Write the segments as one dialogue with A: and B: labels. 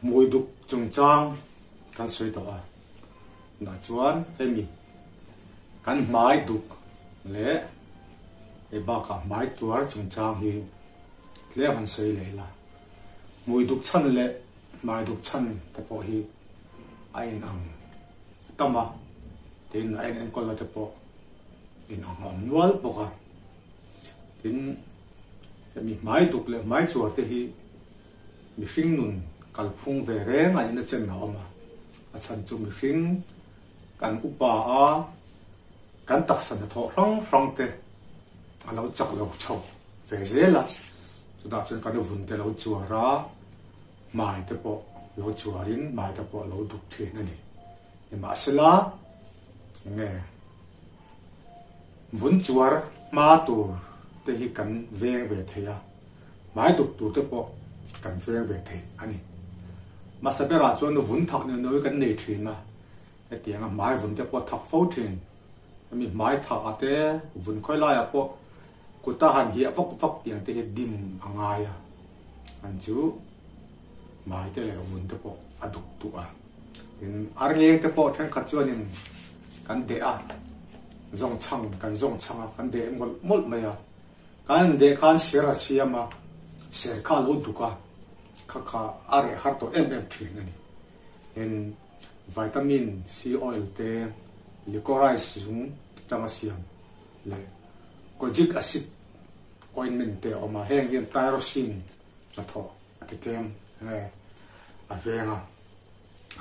A: Hmui duk chungchang kan sawi tawh a, tunah chuan hemi kan hmai duk leh hei bakah hmai tuar chungchang hi tlem han sawi leh ila. Hmui duk chhan leh hmai duk chhan te pawh hi a inang tam a, tin a inenkawlna te pawh inang a awm nual bawk a. Tin, hemi hmai duk leh hmai chuar te hi mihring nun kalphung ve reng a ina chen a awm a, a chhan chu mihring kan upa a, kan taksa hnathawh hrang hrang te a lo chak lo chho ve zel a, chutah chuan kan vun te lo chuar a, hmai te pawh lo chuarin hmai te pawh a lo duk thin a ni. Nimahsela, enge vun chuar hma tur te hi kan veng ve thei a, hmai duk tur te pawh kan veng ve thei a ni. Hmasa berah chuan vun thak neuh neuh hi kan nei thin a, hetianga hmai vun te pawh thak fo thin. Hemi hmai thak ah te vun khawi laiah pawh kuta han hiah vak vak tiang te hi dim a ngai a, an chu hmai te leh vun te pawh a duk duh a. Tin, arngeng te pawh thenkhat chuanin kan deh a, zawngchhang kan zawngchhang a, kan deh mawlh mawlh mai a. Kan han deh khan ser a siam a, ser kha a lo duk a, kha kha a reh har tawh em em thin a ni. Tin, vitamin C oil te, licorice zung tanga siam leh kojic acid ointment te a awm a, heng hian tyrosine hnathawh a ti tlem nge a veng a.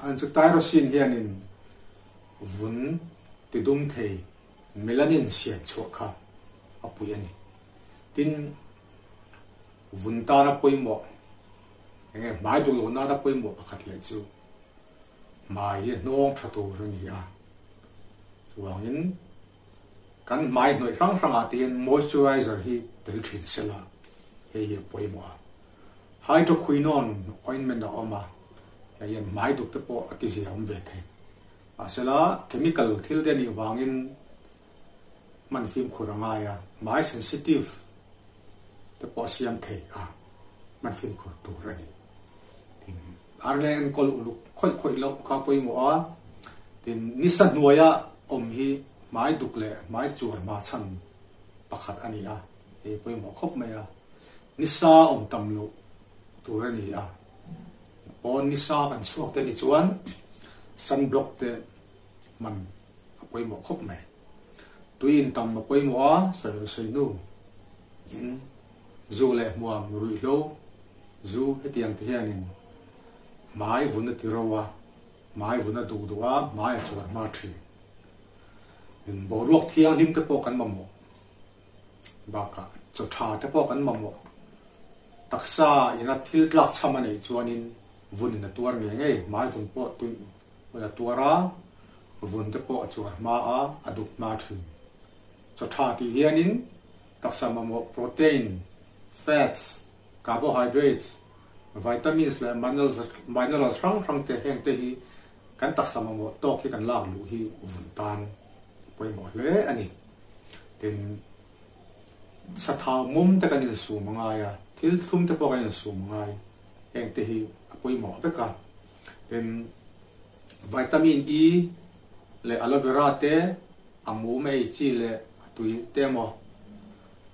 A: An chu tyrosine hianin vun ti dum thei melanin siam chhuah kha a pui a ni. Tin, vun tana pawimawh enge hmai duh loh nana pawimawh pakhat leh chu hmai hi hnawng tha tur a ni a. Chuvangin kan hmai hnawih hrang hrangah te hian moisturizer hi tel thin sela hei hi a pawimawh a. Hydroquinone ointment a awm a, hei hian hmai duk te pawh a ti zia awm ve thei. Mahsela chemical thil te anih vangin hman fimkhur a ngai a, hmai sensitive te pawh a siam thei a, hman fimkhur tur a ni. Tin, arnge enkawl uluk khawih khawih loh kha pawimawh a, tin nisa hnuaia awm hi hmai duk leh hmai chuar hma chhan pakhat a ni a, hei pawimawh khawp mai a. Nisa awm tam loh tur a ni a, pawn nisa kan chhuak te ni chuan sunblock te hman a pawimawh khawp mai. Tui in tam a pawimawh a, sawi lo sawi hnu in zu leh hmuam ruihhlo zu hetiang te hianin hmai vun a ti ro a, hmai vun a duh duh a, hmai a chuar hma thin. In boruak thianghlim te pawh kan mamawh. Bakah chaw tha te pawh kan mamawh. Taksa ina thil tlak chham a neih chuanin vun in a tuar ngei ngei, hmai vun pawh tui vun a tuar a, vun te pawh a chuar hma a, a duk hma thin. Chaw tha tih hianin taksa mamawh protein, fats, carbohydrates, vitamins leh minerals hrang hrang te heng te hi kan taksa mamawh tawk hi kan lak luh hi vun tan pawimawh hle a ni. Tin, sathau mum te kan insum a ngai a, thil thlum te pawh kan insum a ngai, heng te hi a pawimawh vek a. Tin, vitamin E leh aloe vera te, a mum ei chi leh a tui te emaw,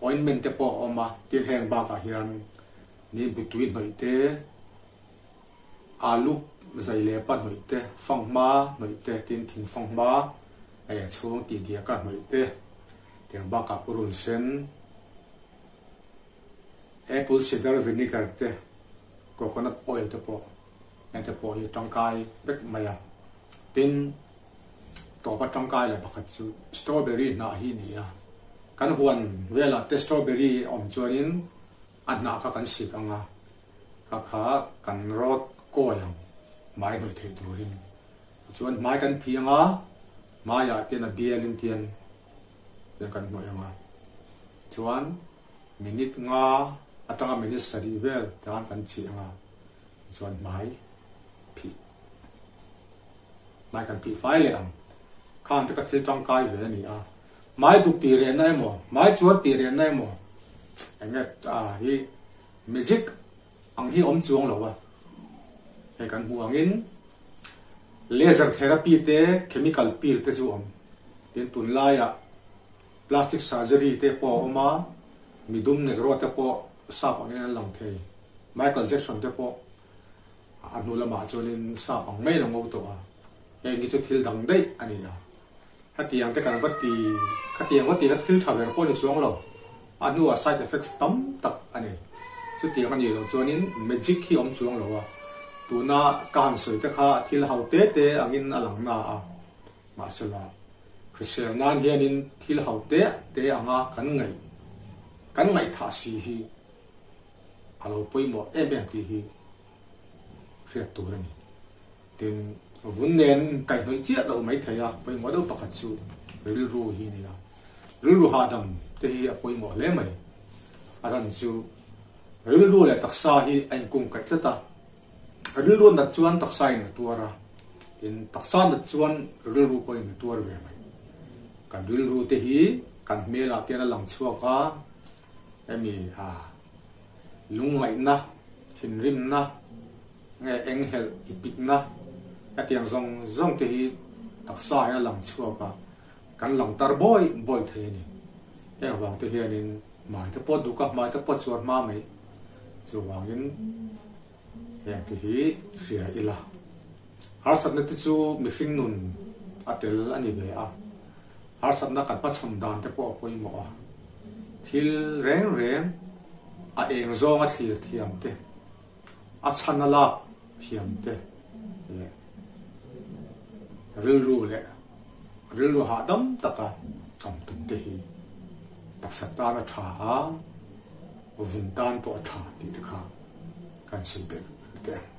A: ointment te pawh a awm a, tin heng bakah hian nimbu tui hnawih te, Alu zai leh pa hnawih te, fanghma hnawih te, tin thingfanghma hei a chhung tih diaka hnawih te, tiang bakah purun sen, apple cider vinegar te, coconut oil te pawh heng te pawh hi tangkai vek mai a. Tin, tawpa tangkai leh pakhat chu strawberry hnah hi a ni a, kan huan velah te strawberry a awm chuanin a hnah kha kan sik ang a, Kha kha kan rawt kawi ang hmai hnawih theih turin. Tichuan hmai kan phih ang a, hmaiah tian a bialin tian tian kan hnawih ang a. Tichuan minute nga atanga minute sarih vel tan kan chih ang a, tichuan hmai phih hmai kan phih fai leh ang. Khang te kha thil tangkai ve a ni a. Hmai duk tih rehna emaw, hmai chuar tih rehna emaw enge hi Magic ang hi awm chuang lo a. Hei kan hmuh angin laser therapy te, chemical peel te chu awm. Tin, tunlaiah plastic surgery te pawh a awm a, midum negro te pawh sap angin an lang thei. Michael Jackson te pawh a hnu lamah chuanin sap ang maiin a ngo tawh a, heng hi chu thil dang daih a ni a. Hetiang te kan va ti, khatiang va ti kha thil tha ber pawh a ni chuang lo, a hnuah side effects tam tak a nei. Chutiang a nih loh chuanin magic hi a awm chuang lo a, tuna ka han sawi te kha thil ho te te angin a lang na a, mahsela hrisel nan hianin thil ho te te anga kan ngaih, kan ngaihthah si hi a lo pawimawh em em tih hi hriat tur a ni. Tin, vun nen kaihhnawih chiah loh mai thei a, pawimawh deuh pakhat chu rilru hi a ni a. Rilru hahdam te hi a pawimawh hle mai. A ran chu rilru leh taksa hi a inkungkaih tlat a. Rilru nat chuan taksa in a tuar a, tin taksa nat chuan rilru pawhin a tuar ve mai. Kan rilru te hi kan hmelah te hian a lang chhuak a, hemi a lungngaihna, thinrimna, nge enghelh i pikna hetiang zawng zawng te hi taksa hian a lang chhuak a, kan lang tar bawi bawi thei a ni. Heng vang te hianin hmai te pawh duk a, hmai te pawh chuar hma mai. Chuvangin heng te hi hria ila. Harsatna te chu mihring nun a tel a ni ve a, harsatna kan hmachhawn dan te pawh a pawimawh a, thil reng reng a eng zawnga thlir thiam te, A chhan a lak thiam te leh rilru leh rilru hahdam taka awm tum te hi taksa tan a tha a, vun tan pawh a tha tih te kha kan sawi belh teh ang.